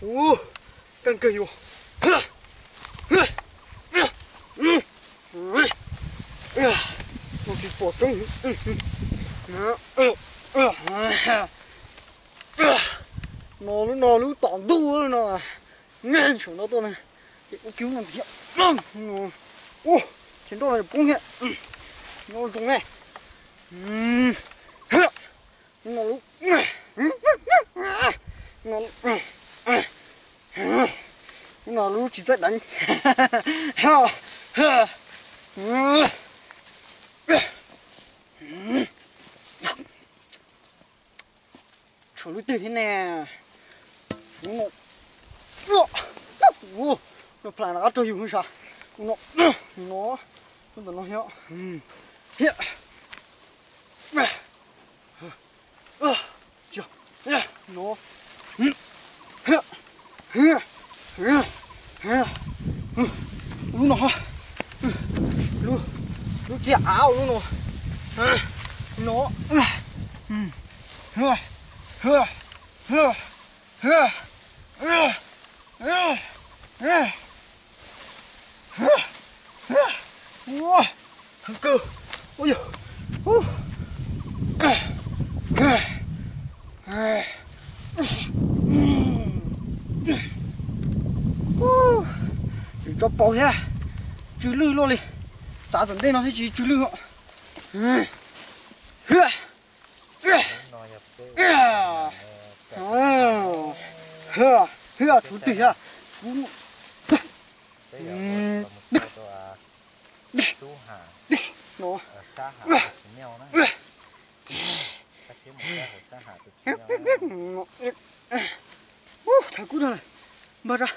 Ua, kab kawg yuav. Ua tsis pom tseeb. No lub no lub tom ntuj no, saum no tuaj na, ces ua kiag lub no ntxiv. Ua, ces nroj no poob thiab. No zoo ne. No lub, no lub tsis txawj deev. Tshuav lub twg thiab ne? No, no plam no qab rau yus sav. No, no, ntawm no thiab. Thiab. No. Lub no, lub, lub txiaj av lub no. No. Ua, thawv kawg. Ua yog. Tso paus thiab. Tsw lwj luaj li. Txav tom ntej no thiab tsis tsw lwj os. Hwj, hwj, tshuv twg thiab? Tshuv, no. Ub, thawv kub dhau, npog tso.